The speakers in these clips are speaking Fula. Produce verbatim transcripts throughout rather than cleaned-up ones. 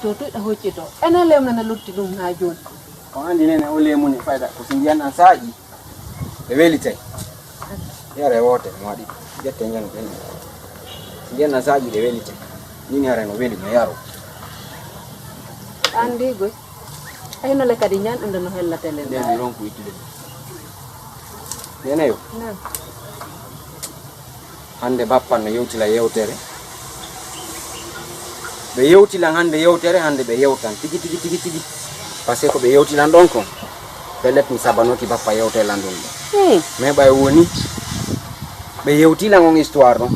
To tuyɗa hocci to. Enen lewna na lutti ɗum haa jooni. On anndi nene o leemu ni fayda ko si ndiyan an saaƴi. Ɓe welitay. Yare woote mo waɗi. Ƴette ñan ɓen. Si ndiyan an saaƴi ɓe welitay. Min yare no weli no yaro. Anndi goy. Ay no le kadi ñan ɗum de no hella tele. Nde mi ronku ittude. Nene yo. Naam. Hannde bappan no yewtila yewtere. Ɓe yewtilan hannde yewtere, hannde ɓe yewtan tigi, tigi, tigi, tigi. Parce que ko ɓe yewtilan ɗon kon, pellet mi sabanooki bappa yewtere lan ɗum ɗon. Hmm. Mais ɓay woni, ɓe yewtilan on histoire ɗon.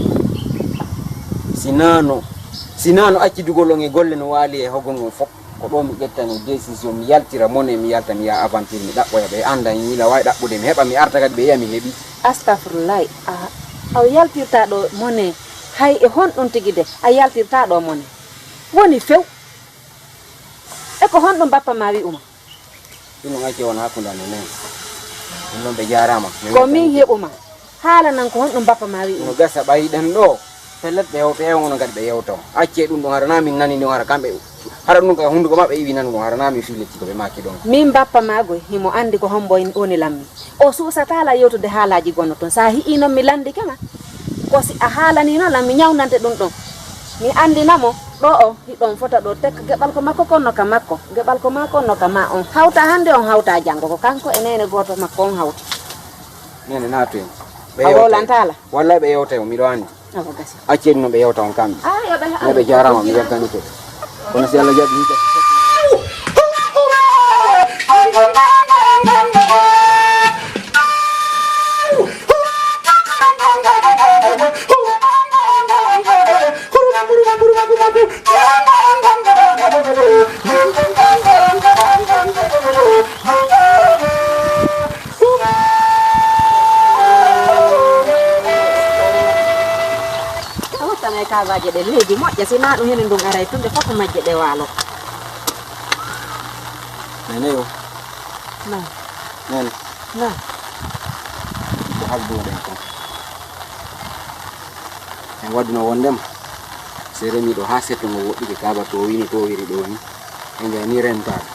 Si naano, si naano acci dugol on e golle no waali e hogol ngon fof. Ko ɗo mi ƴettani décision, mi yaltira mone, mi yalta, mi yaha aventure, mi ɗaɓɓoya ɓe, annda, mi miila waawi ɗaɓɓude, mi heɓa, mi arta kadi, ɓe yiya mi heɓi. Astafurlahi, a, a yaltirta ɗo mone, hay e honɗum tigi de, a yaltirta ɗo mone. Woni few. E ko honɗum bappa ma wi'uma? Ɗum ɗum acci won hakkunde amen en. Ɗum ɗon ɓe jaaraama. Mi Ko weltanii min ɓe. Heɓuma. Haala nan ko honɗum bappa ma wi'uma? No gasa ɓayi ɗen ɗo. Pellet ɓe hewto e on, onon kadi ɓe yewta on. Accee ɗum ɗum, hara na min nani ɗum, hara kamɓe, hara ɗum ko e hunnduko maɓɓe iwi nanu ɗum, hara na min fii lekki ko ɓe maaki ɗon. Min bappa ma goy, himo anndi ko hombo in-, woni lammi. O suusataa la yewtude haalaaji gonno ton. Sa hi'i non mi lanndike ma. Ko si a haalanino lan, mi ñawndante ɗum ɗon. Mi anndina mo, ɗo o, hiɗon fota ɗo tek geɓal ko makko kon no ka makko. Geɓal ko makko no ka ma on. Hawta hannde, on hawta janngo. Ko kanko e neene gooto makko on hawti. Nene naatu en. Ɓe A yewta en. Wowlantaa la? Wallay ɓe yewta en, miɗo anndi. Awa gasi. Accee ɗum no ɓe yewta on kamɓe. Ah, yo ɓe haɗu. Ne ɓe jaaraama, mi weltanike. Kono si Allah jaɓi hikka. A wattanay kaabaaje ɗe leydi moƴƴa, si naa ɗum hene ndun aray tun ɗe fof ko majje ɗe waalo. Nene yo. Na. Nene. Na. Ko halduɗen kon. En waɗuno wondema. Se remi ɗo haa setto ngo woɗɗike kaaba to wini to wiri ɗo ni. En jay ni rentaade.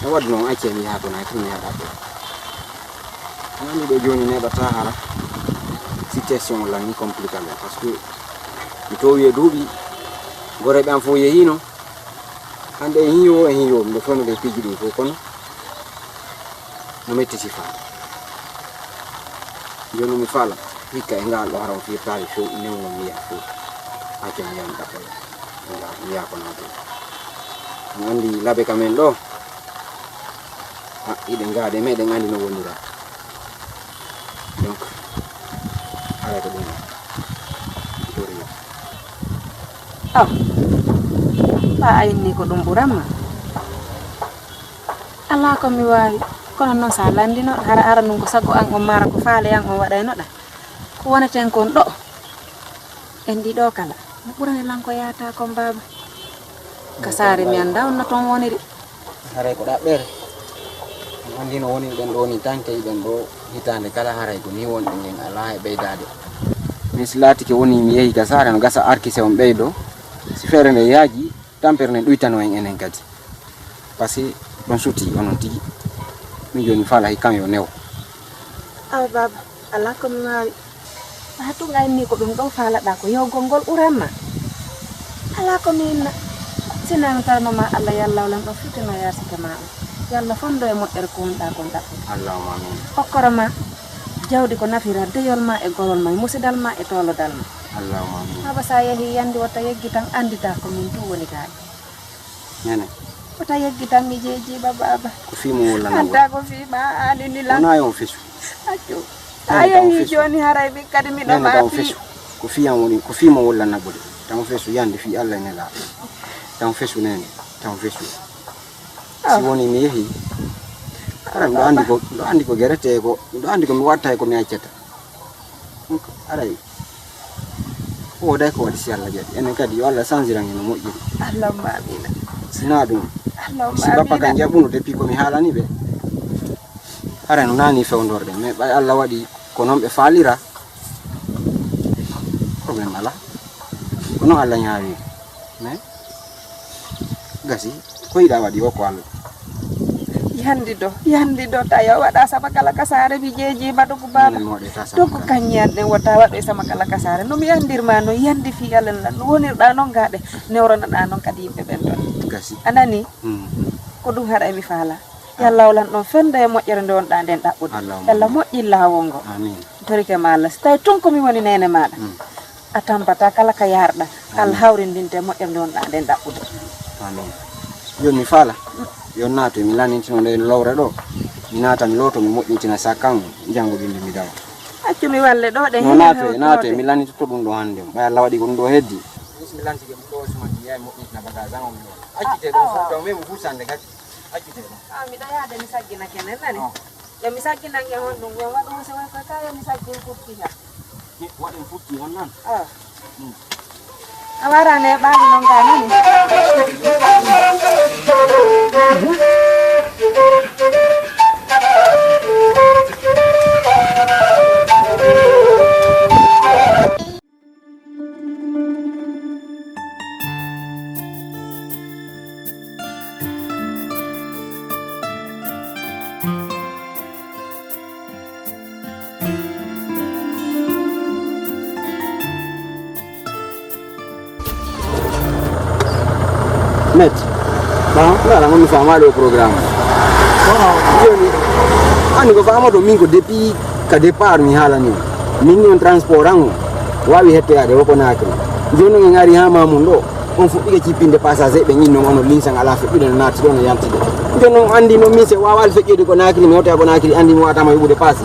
No waɗuno on acce mi yaha ko na tun mi yaha ɗaɓɓe. Woni ɗo jooni neɗɗo tahara. Situation o lanni compliqué mais parce que mi towi e duuɓi. Goreɓe am fof yehino. Hannde e hiiwo e hiiwo, miɗo fewna ɗe piiji ɗin fof kono no metti sifaa. Jooni mi faala, hikka e ngal ɗo hara on firtaali few, newno mi yaha fof. Acca mi yaha mi ɗaɓɓoya. Mi yaha, mi yaha ko naati. Mi anndi labe ka men ɗo. Ah, hiɗen gaade, meɗen anndi no wonira. Donc, haray ko ɗum woni. Sorry. Oh, ba a inni ko ɗum ɓuran ma. Alaa ko mi waawi, kono noon so a lanndino, hara, hara ɗum ko sago an on, mara ko faale an on waɗaynoɗa. Ko woneten kon ɗo. En ɗiɗo kala. No ɓurani lan ko yaata kon, baaba. Ka saare mi annda on no ton woniri. Haray ko ɗaɓɓere. Mi anndi no wonirɗen ɗo ni, tan kewiɗen ɗo hitaande kala, haray ko ni wonɗen, en alaa e ɓeydaade. Min si laatike woni mi yehi ka saare, no gasa arki se on ɓeydo. Si feere nde yaaji, tampere nde ɗuytano en enen kadi. Parce que ɗon suti onon tigi. Min jooni mi faala hikka yo newo. Awa baaba. Alaa ko mi waawi. Haa tun a inni ko ɗum ɗoo faalaɗaa ko yewgol ngol ɓuran ma. Alaa ko mi inna. Sinaa mi tawnoo ma Allah yalla lan ɗo fitino yaasike ma on. Yalla fondo e moƴƴere ko wonɗaa kon ɗaɓɓude. Allahumma amin. Okkoro ma jawdi ko nafira deyol ma e gorol ma e musidal ma e toolodal ma. Allahumma amin. Baaba, sa yehi yandi wota yeggitan, anditaa ko min tun woni gaaɗi. Nene. Wota yeggitan mi jeejiiɓa, baaba. Ko fii mo wollanagol. Adda ko fii ma, a alini lan. Wona yo on fesu. Accu. Nene, a taw yehi fesu. Jooni haray min kadi miɗo Nene, taw maafi. Fesu. Ko fii an woni, ko fii mo wollanagol. Taw fesu yande fii Allah e Nelaaɗo. Taw fesu nene. Taw fesu. Ah. Si woni mi yehi. Aɗa, miɗo andi ko, miɗo andi ko gerete ko, miɗo andi ko mi watta e ko mi accata. Donc, aray, ko wooday ko waɗi si Allah jaɓi. Enen kadi, yo Allah sanjiran en no moƴƴiri. Allahumma amina. Sinaa ɗum, Allahumma si bappa amina. Kan jaɓuno depuis ko mi haalani ɓe. Aray no nani fewndorde, mais ɓay Allah waɗi ko noon ɓe faalira, problème alaa. Ko noon Allah ñaawiri. Mais, Kasi, ko yiɗa waɗi o ko Allah. Yandi do, yandi do, tayo waɗa sama kala ka saare mi jeeji ma dogu baba. Dogu kanyan ɗen wota waɗo e sama kala ka saare. No mi andirma no yandi fi alan lan, no wonirɗa non gaɗe, newronaɗa non kadi yimɓe ɓen ɗon. Kasi. A nani? Hmm. Ko ɗum haɗa e mi faala. Yalla o lan ɗon fende e moƴƴere nde wonɗa nden ɗaɓɓude. Allahumma. Yalla moƴƴin laawol ngo. Amin. Torike ma Allah, si tawi tun ko mi woni nene maɗa. Hmm. A tampata kala ka yarɗa, kala hawrindinte moƴƴere nde wonɗa nden ɗaɓɓude. Amin. Joni mi faala, yo naato, mi lanintino nde lowre ɗo. Mi naata, mi looto, mi moƴƴintina sakkan, janngo bindi mi dawa. Accu mi walle ɗo ɗe. No hene naato, hewtode. Naato, mi lanintito ɗum ɗo hannde. Ɓay Allah waɗi ko ɗum ɗo heddi. Bismillah, tigi ɗum ɗo Usman, mi yahi moƴƴintina bagage an, o mi wona. Accite ɗum fof, ɗo mi mo husande kadi. Accite ɗum. Ah, miɗo yaade mi saggina kenen, nani? Oh. Yo mi sagginan e honɗum, yo waɗu hose way koy ka yo mi saggin futti ka. Waɗen futti on nan? Ah. Hmm. A warane ɓaali non ka nani? Met, ba, ngara ngon mi fama ɗo programme. Joni, anndi ko famato min ko depuis ka départ mi haalani on. Min ni on transport an o waawi hettoyaade wo Conakry. Joni on en ari haa Mamoun ɗo, on fuɗɗike cippinde passager ɓe, ñin non ono linsan alaa feƴƴude no naati ɗo no yaltide. Joni on anndi non min se waawaali feƴƴude Conakry, mi hewta Conakry, anndi mi waatama yoɓude paasi.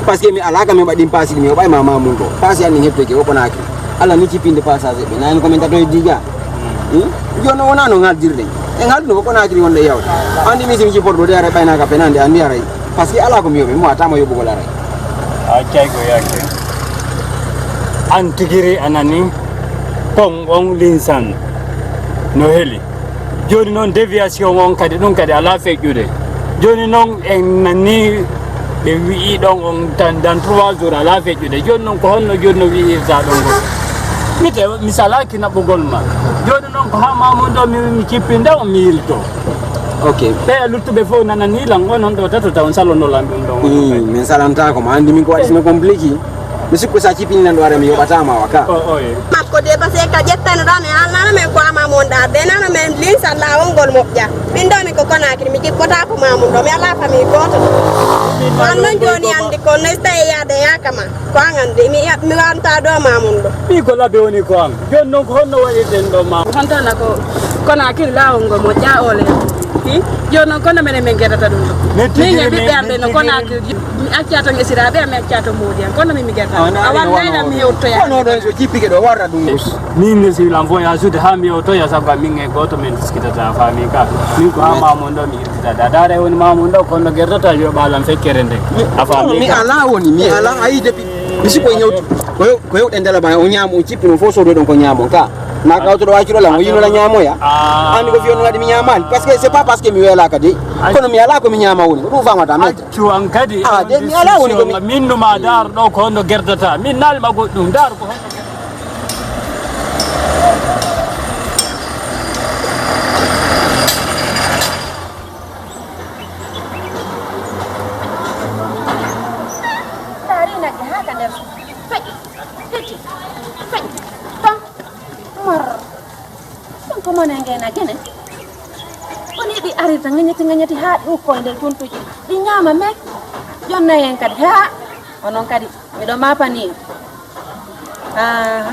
Parce que mi alaa ka mi waɗin paasi ɗi mi yoɓay ma Mamoun ɗo. Paasi an ɗin hettoyke wo Conakry. Alla ni cippinde passager ɓe, nani ko min tato e diga. Hmm? Joni on wona no ngaldirɗen. En ngalduno ko Conakry wonde yawde. Anndi min si mi cipporɗo de aray ɓaynaka penande anndi aray. Parce que alaa ko mi yoɓi, mi waatama yoɓugol aray. A accay ko yaake. An tigiri a nani, pont on linsan no heli. Joni non déviation on kadi, ɗum kadi alaa feƴƴude. Joni non en nani ɓe wi'i ɗon on tan dans trois jours alaa feƴƴude. Joni non ko honno joni no wi'irta ɗon ngol? Mite mi salaki naɓugol ma. Joni non ko haa Mamoun ɗo mi, mi cippinda on mi yilto. Ok. Ɓe luttuɓe fof nanani lan, onon ɗo tato taw salono lan ɗum ɗon. Hmm, min salantako ma, anndi min ko waɗi sino compliqué. Mi sikku sa cippini nan ɗo ara mi yoɓata ma wa ka. O, o, e. Makko de, parce que ka ƴettano ɗo mi haalnano men ko ama mon ɗa, ɓe nano men linsan laawol ngol moƴƴa. Min ɗo min ko Conakry, mi jippotako Mamoun ɗo, mi alaa famille gooto ɗo. Ko an non jooni anndi ko no sta e yaade yaaka ma. Ko an anndi, mi, mi wanta ɗo Mamoun ɗo. Mi ko labbe woni ko an. Jooni non ko honno waɗirɗen ɗo ma? Hontana ko Conakry laawol ngol moƴƴa ole. Hi? Jooni non kono menen min geɗata ɗum ɗo. Min e ɓiɓɓe am ɓe no Conakry. Mi acca to ngesiraaɓe am, mi acca to moodi am. Kono min mi geɗata. A wannayna mi yewtoya. Kono ɗon so jippike ɗo warra ɗum. Min ne si lan voyage ude haa mi yewtoya sabu min e gooto min fiskitata famille ka. Min ko haa Mamoun ɗo mi irkitata. Daara e woni Mamoun ɗo kono gerdata yo ɓaalam feccere nde. A famille ka. Mi alaa woni, mi alaa ayi depuis. Mi sikko e ñawtu. Ko yo, ko yo ɗen dala ba o ñaamo, o cippi non fof sodo ɗon ko ñaamo ka. Na kawto ɗo acciro lan, o yino la ñaamoya. Anndi ko fiyon waɗi mi ñaamaali. Parce que c'est pas parce que mi weelaaka de. Kono mi alaa ko mi ñaama woni. Ko ɗum famata, maître. Accu an kadi. Ah, de mi alaa woni ko mi. Min numa daar ɗo ko honno gerdata. Min naalma goɗɗum. Daar ko honno gerdata. Taari nagge haa ka nder. Feƴƴi, feƴƴi, feƴƴi. Ton. Mor. Ton ko mone ngena gene. Koni ɗi arirta ŋañati ŋañati haa ɗi ukko e nder tuntuji. Ɗi ñaama mek. Jonnay en kadi. Haa. Onon kadi. Miɗo maapani. Aha.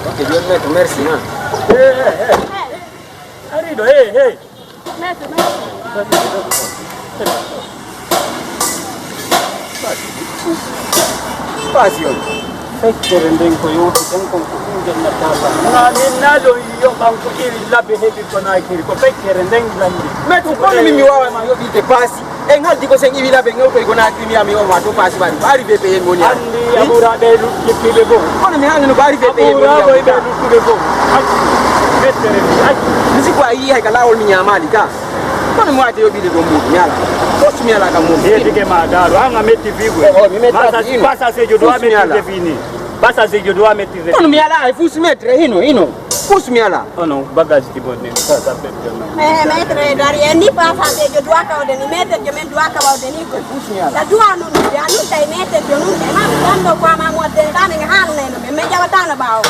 Ok, joni maître, merci, ha. Hey, hey, hey. Ari ɗo, hey, hey. Passion. Feccere nden ko yowti tan kon ko ɗum jonnata tan. Na min na ɗo yoɓan ko iri labbe heɓi ko nakiri ko feccere nden landi. Mais to kono min mi wawa ma yoɓirde paasi. En haldi ko sen iwi labbe ngewtoy ko nakiri mi ami o ma to paasi bari. Bari be pe en moni. Andi abura be luttiɓe bo. Kono mi halno bari be pe en moni. Abura be luttuɓe bo. Acci. Feccere ni acci. Mi sikko a yi hay ka lawol mi ñamali ka. Kono mi waati yoɓide ɗo mbuuɗi, mi alaa. Fof mi alaa kam mbuuɗi. Yetike ma daaru, an a metti fiigu. Oh, oh, mi metti fiigu. Pasa sejo doit mettre fini. Pasa sejo doit mettre. Kono mi alaa, hay fof mettre, hino, hino. Fof mi alaa. Oh non, bagage ki bonne, ça, ça fait bien. Eh, maître, dari, en ni pasa sejo doit kawde ni, maître, je men doit kawde ni ko. Fof mi alaa. Sa doit nun, ya nun tay maître, je nun, e ma, ɗan ɗo ko ama mo de, ɗan en haalnayno, men, men jawataano ɓaawo.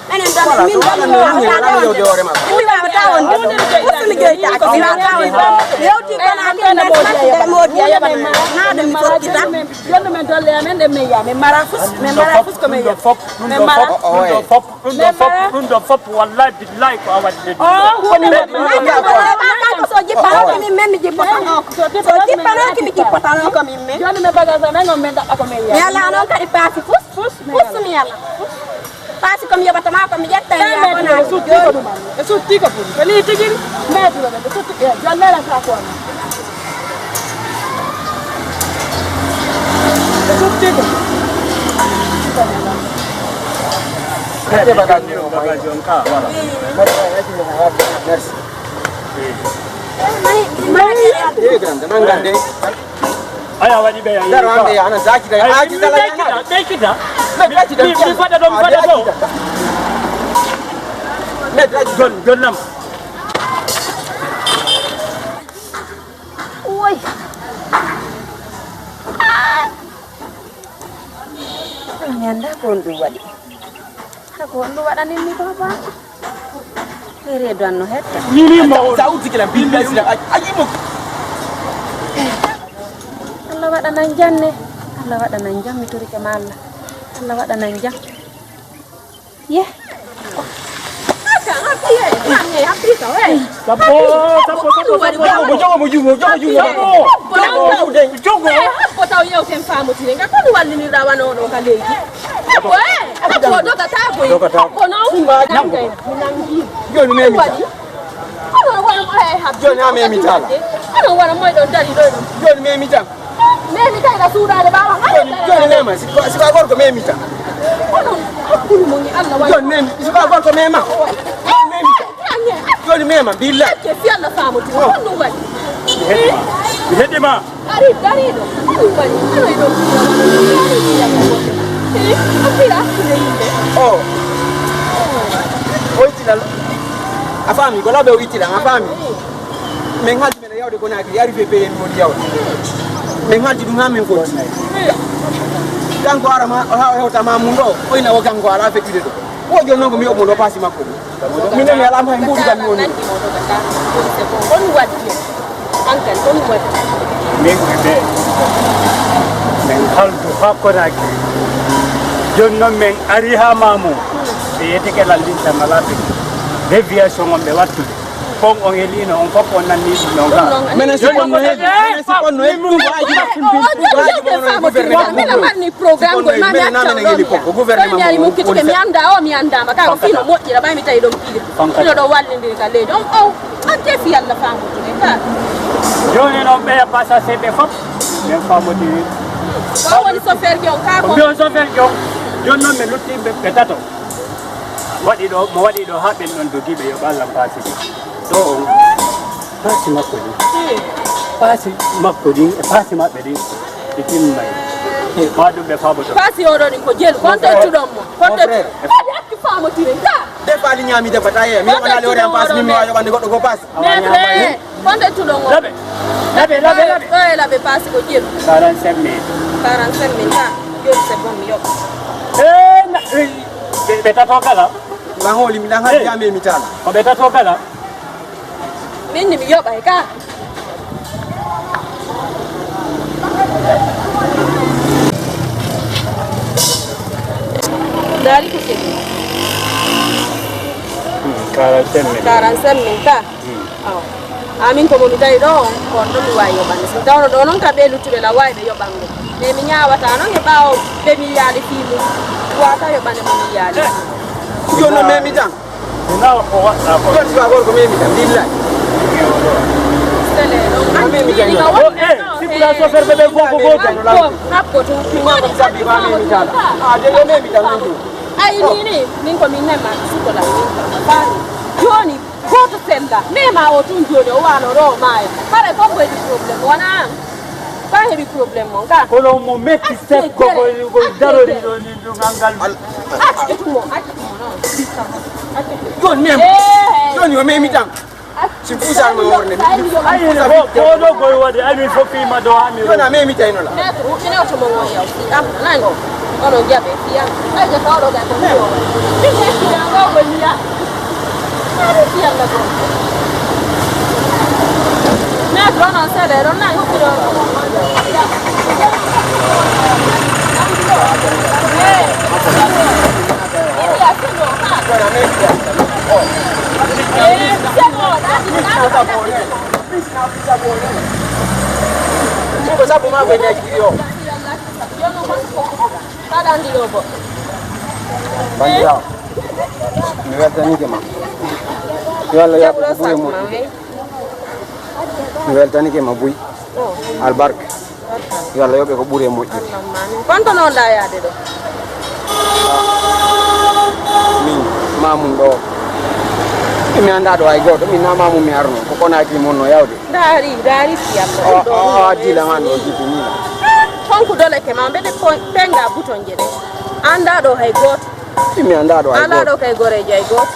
Enen ɗon, min ɗon, min waawata wonde. Min waawata wonde. Fof mi jeytaaki, mi waawata wonde. Mi yewti kono an ɗum nder fasiɓe moodi a yoɓana. Naa ɗum mi fokkita. Jonno men dolle amen ɗe men yaa. Min mara fus, min mara fus ko men yaa. Ɗum ɗo fop, ɗum ɗo fop, ɗum ɗo fop, ɗum ɗo fop, wallahi billahi ko a waɗi de. Oh, hunde men. Ko so jippanoke min men mi jippotanoko. So jippanoke mi jippotanoko min men. Jonno men bagage amen on men ɗaɓɓa ko men yaa. Mi alaa noon kadi paasi fus. Fus mi alaa. Paasi ko mi yoɓata ma ko mi ƴetta e yaa ko naati. Ɓe sutti ko ɗum. Ɓe sutti ko ɗum. Ko nii tigi maître ɓe, ɓe sutti ɓe. Jonnere ka ko on. Ɓe sutti ko. Ɓe bagage ni o bagage on ka, voilà. Merci. Mai, mai, mai. Eh, grande, nangande. Aya waɗi ɓe yahi. Daro an ɓe ana zakita. Ay, aji dala yana. Ɓe kita. Mi faɗa ɗon faɗa ɗo. Mi daji. Jon, jonnam. Oy. Mi anndaa ko on ɗum waɗi. Ko on ɗum waɗanin mi, papa. Mi reedu an no hetta. Ni, ni, mo. Sa uddike lan, bimbi sila, a, a yimo. Allah waɗanan janne. Allah waɗanan jam, mi torike ma Allah. Allah waɗanan jam. Ye. Sabbo, sabbo, sabbo, sabbo. Jogo mo, jogo mo, jogo mo, jogo mo. Jogo mo, jogo mo. Ko taw yewten faamotire nga, ko ɗum wallinirɗa wano ɗo ka leydi? Ko e, ko dogata ko e. Dogata. Ko non. Nangu. Nangu. Joni memi. Waɗi. Onon wano mo e habbi. Joni a memi tan. Onon wano mo e ɗon dari ɗo ɗon. Joni memi tan. Memi tan ina suuɗaade ɓaawa. Joni, joni mema. Si ko, si ko a gorko memi tan. Onon hakkulu mo ni Allah waɗi. Joni memi. Si ko a gorko mema. Memi tan. Joni mema, billahi. Acce, si Allah faamotire. Oh. Ko ɗum waɗi. Mi heɗima. Mi heɗima. Ari dariiɗo, ko ɗum waɗi? Ano e ɗon fira waɗa ɗum, ari fira ko waɗa. Eh, a fira hakkunde yimɓe. Oh. O ittinan. A faami, ko laɓe o ittinan, a faami? Min haaldi men e yawde Konaakiri, ari fe peye mi woni yawde. Min haaldi ɗum haa min fotti. Kanko ara ma, haa o hewta ma mum ɗo, o ina o kanko alaa feƴƴude ɗo. Wo jooni noon ko mi yoɓ mo ɗo paasi makko ɗum. Min nani alaa hay mbuuɗi kam mi woni. On waddi on. An kan on waddi. Min ko ɓe. Min haldu haa Konaakiri. Jooni noon min ari haa Maamo. Ɓe yetike lan linta malaaɓe. Déviation on ɓe wattude. Kon on heliino on fof on nanni ɗum ɗon ka. Menen si konno hen, menen si konno hen ɗum ko aji ɗum ko aji ɗum ko aji ɗum ko gouvernement. Mela marni programme ko ma mi acca ɗon mi yaha. Ko gouvernement mi mukkitike mi annda o mi anndama ka ko fino moƴƴira ɓay mi tawi ɗon piiri. Fino ɗo wallindiri ka leydi on o an te fi Allah faamotire ka. Jooni noon ɓeya passager ɓe fof min faamotiri. Ko woni chauffeur ki on ka ko. Mbi on chauffeur ki on. Jooni noon mi lutti ɓe tato. Waɗi ɗo, mo waɗi ɗo haa ɓen ɗon dogi ɓe yoɓa lam paasi ɗin. Ɗo on, paasi makko ɗin. Paasi makko ɗin, e paasi maɓɓe ɗin. Ɗi timmay. Ma ɗum ɓe faaboto. Paasi oɗo ɗin ko jelu. Konte tuɗon mo. Konte tuɗon mo. Accu faamotire. Nda. Nde faali ñaami defata ye. Mi yoɓanaali hoore am paasi, min mi waawi yoɓande goɗɗo goo paasi. Maître, konte tuɗon mo. Laɓe. Laɓe, laɓe, laɓe. Ɗo e laɓe paasi ko jelu. Quarante-cinq mille. Quarante-cinq mille, ka. Joni c'est bon, mi yoɓa. Eh, na, eh, ɓe, ɓe tato kala. Ma hooli mi ɗan hajji ame mi tala. Ko ɓe tato kala. Min ni mi yoɓay ka. Ndaari ko kedi. Hmm, quarante-cinq mille. Quarante-cinq mille ka. Hmm. Awa. Amin ko mo mi tawi ɗo on, ko on ɗo mi wawi yoɓande. So tawno ɗo noon ka ɓe luttuɓe na wawi ɓe yoɓango. Mais mi ñawata noon e ɓawo ɓe mi yaali fii mum. Wata yoɓande mo mi yaali. Jooni noon memi tan. Ina ko waɗɗa ko. Ɗon suka gorko memi tan, billahi. Sele, ɗon memi tan. O, eh, sipra chauffeur ɓe ɓe fof ko gooto. Hakko, hakko to. Ɗum ma ko mi sabbi ma memi tan. Ah, de ɗo memi tan, ɗum ɗum. Ay, ni, ni, min ko min nema, suko la, min ko. Faami. Jooni, gooto sella. Mema o tun joni o wano ɗo o maaya. Kare fof ko heɓi problème wona an. Ko an heɓi problème mon ka. Kono mo metti sekko ko ko darori ɗo ni ɗum angal. Accu ɗum mo, accu ɗum mo non. Accu ɗum. Joni mem. Eh. Joni o memi tan. Accu. Si pusan mo worne. Ay, ko ko do goy wadi ay mi fofi ma do ami. Joni a memi tay non la. Maître, huɓɓinewto mo ngon yaw. Am nango. Oɗo jaɓe fiya. Ay je kawɗo ga ko. Ɗum e fiya ngo ko niya. Aɗa fiya la ko. Maître, onon seeɗa eɗon nani huɓɓiro. Eh. Iya, sino, ha. Eh, sino, ɗa, ɗa, ɗa. Ko sabu ma ko ñaji yo. Bandirawo, mi weltanike ma. Yo Allah yoɓe ko ɓuri e moƴƴude. Mi weltanike ma buy. Albarka. Yo Allah yoɓe ko ɓuri e moƴƴude. Kon to noon ɗa yaade ɗo? Min, mamum ɗo. Mi annda ɗo hay gooto. Min na mamum mi arno. Ko konaki mon no yawde. Ndaari, ndaari siyam. O, o, o, dila man o jibini. Tonku doleke ma, mbete ko-, penga bouton je ɗe. Annda ɗo hay gooto. Mi annda ɗo hay gooto. Annda ɗo kay goreejo hay gooto.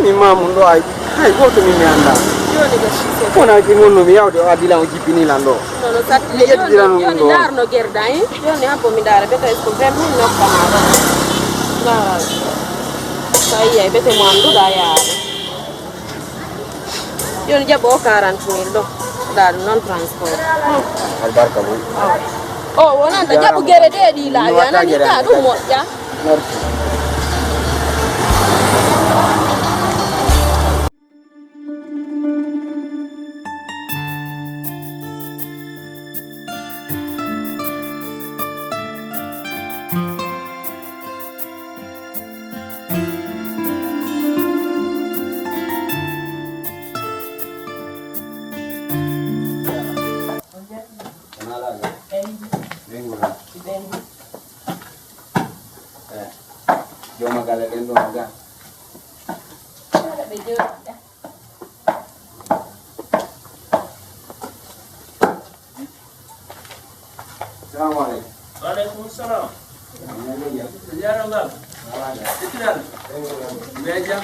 Mi mamum ɗo hay, hay gooto min mi annda. Joni ɗo sise. Konaki mon no mi yawde o adila o jibini lan ɗo. Nono satti. Mi ƴettira ɗum ɗo. Joni ndaar no gerda, eh? Joni habbo mi ndaara, mbete est-ce que vraiment nokka ma ɗo? Ndaara. Sa yiyay, mbete mo annduɗa yaade. Joni jaɓo o quarante mille ɗo. Ndaa ɗum noon transport. Albarka buy. O wonanta jaɓu gere ɗe ɗi laawi, a nani ka ɗum moƴƴa. Merci. Jooma galle ɗen ɗo no ga. Salamu aleykum. Wa aleykum salam. Jaaraama. Ittiral. Mbe jam.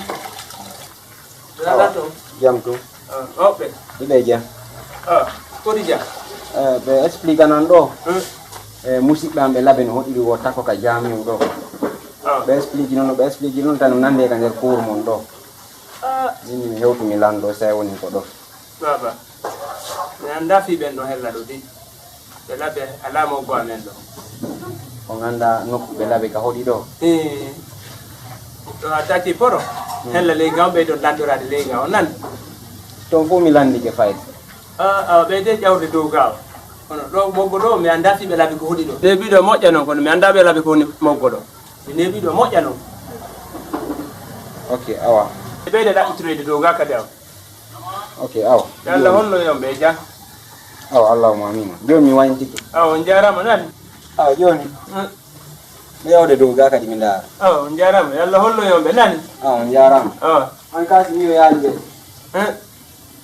Awa, jam to. Ah, oɓɓe. Iɓe jam. Ah, kodi jam. Eh, ɓe explique nan ɗo. Hmm. Eh, musidɓe am ɓe laɓe no hoɗiri wo takko ka jamiu ɗo. Ah. Ɓe explique noon, ɓe explique noon tan no nande ka nder cours mon ɗo. Ah. Min mi hewtu mi lanndo, sey woni ko ɗo. Baba, mi anndaa fii ɓen ɗon hella ɗo di. Ɓe laɓe alaa moggo amen ɗo. On anndaa nokku ɓe laɓe ka hoɗi ɗo? Ee. Ɗo a tati poro, hmm, hella leyga on ɓeydon lanndoraade leyga on nan. Ton fof mi lanndike fayde. Ah, ah, ɓeyde ƴawde dow ga o. Kono ɗo moggo ɗo, mi anndaa fii ɓe laɓi ko hoɗi ɗo. Neeɓi ɗo moƴƴa noon, kono mi anndaa ɓe laɓi ko woni moggo ɗo. Mi neeɓi ɗo moƴƴa noon. Ok, awa. Ɓeyde ɗaɓɓitoreede dow ga kadi awa. Ok, awa. Yo Allah hollo yon ɓe jam. Awa, Allahumma amina. Jooni mi wayntike. Awa, on jaaraama nani? Awa, jooni. Hmm. Mi yawde dow ga kadi mi ndaara. Awa, on jaaraama. Yo Allah hollo yon ɓe nani? Awa, on jaaraama. Awa. An kasi mi yo yaali ɓe. Hmm.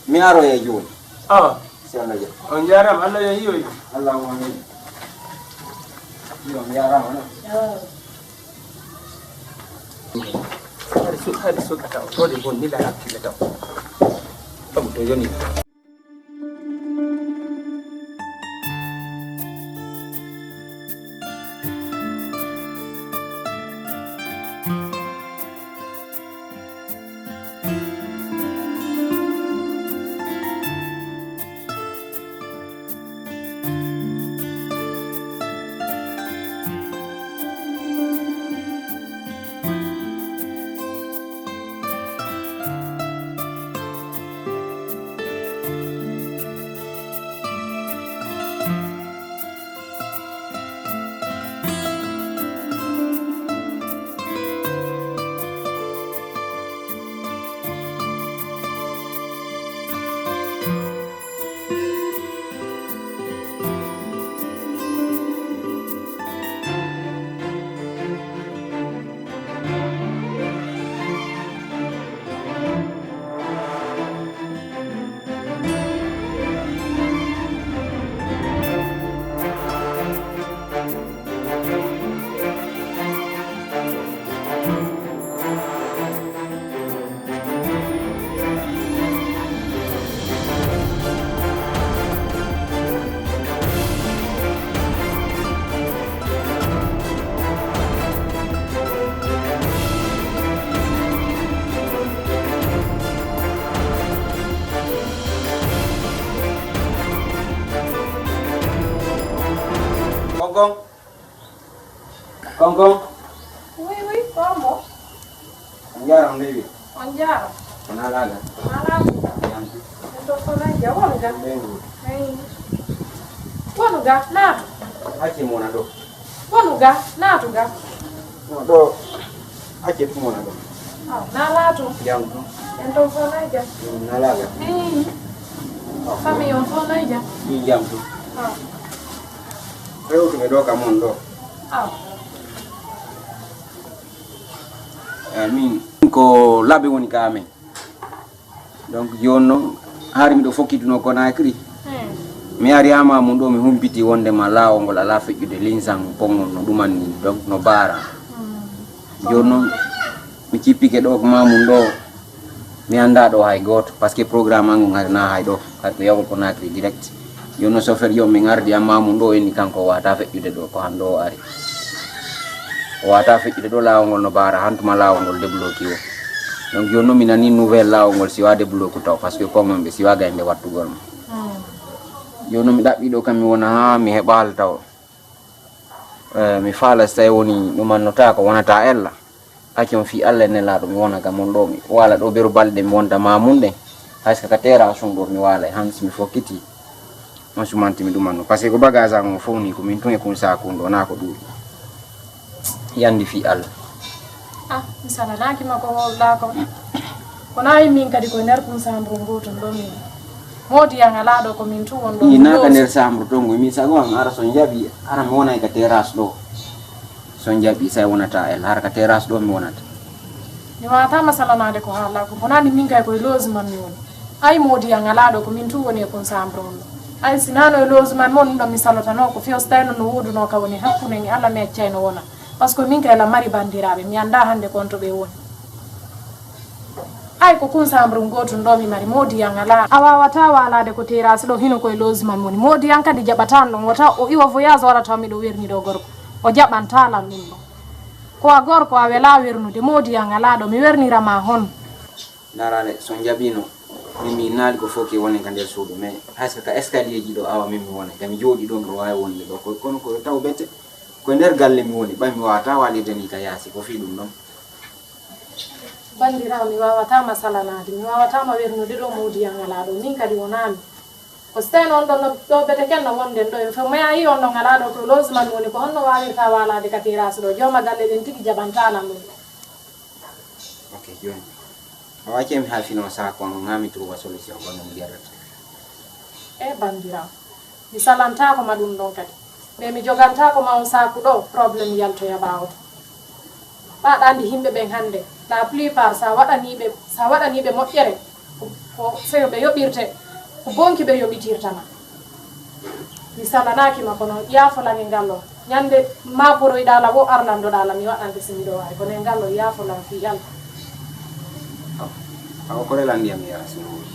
Mi aroya jooni. Awa. Si Allah jaɓi. On jaaraama. Allah yo yiyoy. Allahumma amina. Yo, mi jaaraama non. Awa. Hari su-, hari suka taw, to de bon ni la hakkille taw. Sabu to yoni. Tonton. Oui, oui, ko mo? On njaaraama, ndey wi. On njaaraama. Ko naalaagal? Naalaagal. Jam. En to ko na ja, won ga? Ɓe ngu. Hey. Won ga, naatu. Acce mo na ɗo. Won ga, naatu ga. No, ɗo. Acce ɗum wona ɗo. Ah, naalaato. Jam ɗum. En to fof na ja. Ɗum naalaagal. Hey. Famille on fof na ja. Ɗum jam ɗum. Ah. Rewtuɓe ɗo kam on ɗo. Ah. Eh, min ko laɓe woni ka amen. Donc jooni noon, hari miɗo fokkituno Conakry. Hmm. Mi ari haa Mamoun ɗo, mi humpiti wonde ma laawol ngol alaa feƴƴude, linsan konngol no ɗuman ni, donc no baara. Hmm. Jooni noon, mi cippike ɗo ko Mamoun ɗo, mi anndaa ɗo hay gooto, parce que programme an ngon hari na hay ɗo, hari ko yahgol Conakry direct. Jooni noon, chauffeur joom min ardi amma mum ɗo, inni kanko o wata feƴƴude ɗo, ko hannde o ari. O wata feƴƴude ɗo, laawol ngol no baara, hantuma laawol ngol débloqué o. Donc jooni noon mi nani nouvelle laawol ngol siwa débloqué taw, parce que konngol ɓe siwa gaynde wattugol mo. Jooni noon mi ɗaɓɓi ɗo kam mi wona haa mi heɓa haaltawo. Eh, mi faala so tawi woni ɗum annota ko wonata ella. Acce on fii Alla e Nelaaɗo, mi wona kam on ɗo, mi waala ɗo beru balɗe, mi wonta Mamoun ɗen. Hay so ka terrasse on ɗo mi waala, han si mi fokkiti, on sumanti mi ɗuman no. Parce que ko bagage an on fof ni, ko min tun e kun saaku on ɗo, naa ko ɗuuɗi. Yandi fii Alla. Ah, mi salanaaki ma ko wowlaa ko. Ko naa min kadi ko nder kun sambru ngotun ɗo min. Moodi an alaa ɗo, ko min tun won ɗo. Ii, naa ka nder sambru ton, mi sago an ara so njaɓi, ara mi wona e ka terrasse ɗo. So njaɓi, say wonata el, hara ka terrasse ɗo mi wonata. Mi wawata masalanaade ko haala ko, ko nani min kay koye logement mi woni. Ay moodi an alaa ɗo, ko min tun woni e kun sambru on ɗo. Ay si nano e logement mon ɗo mi salotano ko few, so tawno no woduno ka woni hakkunde ni, Alla mi accay no wona. Parce que min kay la mari bandiraaɓe, mi annda hannde ko on to ɓe woni. Ay ko kun sambru ngotun ɗo mi mari, moodi an alaa. A wawata walaade ko terrasse ɗo, hino koye logement woni. Moodi an kadi jaɓata an ɗon, wota o iwa voyage o ara taw miɗo werni ɗo gorko. O jaɓanta lan ɗum ɗo. Ko a gorko a wela wernude, moodi an alaa ɗo, mi wernira ma hon. Ndarale, so njaɓino, min mi naali ko fof ke wonen ka nder suudu, mais hay so ka escalier ji ɗo awa min mi wona, ka mi jooɗi ɗon ɗo wawi wonde ɗo, ko, kono ko taw bete, ko nder galle mi woni, ɓay mi wawata walirde ni ka yaasi, ko fii ɗum ɗon. Bandirawo, mi wawata ma salanaade, mi wawata ma wernude ɗo moodi an alaa ɗo, min kadi wonaa mi. Ko so tawi noon ɗon no, ɗo bete ken no wonden ɗo, en fof mi a yi on ɗon alaa ɗo, ko logement woni, ko honno wawirta walaade ka terrasse ɗo, jooma galle ɗen tigi jaɓanta lan ɗum. Ok, jooni. O accee mi haa fino sac on, haa mi trouva solution, kono mi jarrata. E bandirawo, mi salantaako ma ɗum ɗon kadi. Mais mi jogantaako ma on saaku ɗo, problème yaltoya ɓaawo to. Ɓaaɗa andi yimɓe ɓen hannde, la plupart sa waɗaniiɓe, sa waɗaniiɓe moƴƴere, ko, ko seyo ɓe yoɓirte, ko bonki ɓe yoɓitirta ma. Mi salanaaki ma kono, yaafolan e ngal ɗo. Ñande ma poroyɗa la wo arlandoɗa la, mi waɗante si miɗo waawi. Kono e ngal ɗo, yaafolan fii Alla. Awa ko relan ndiyam mi yara si no woni.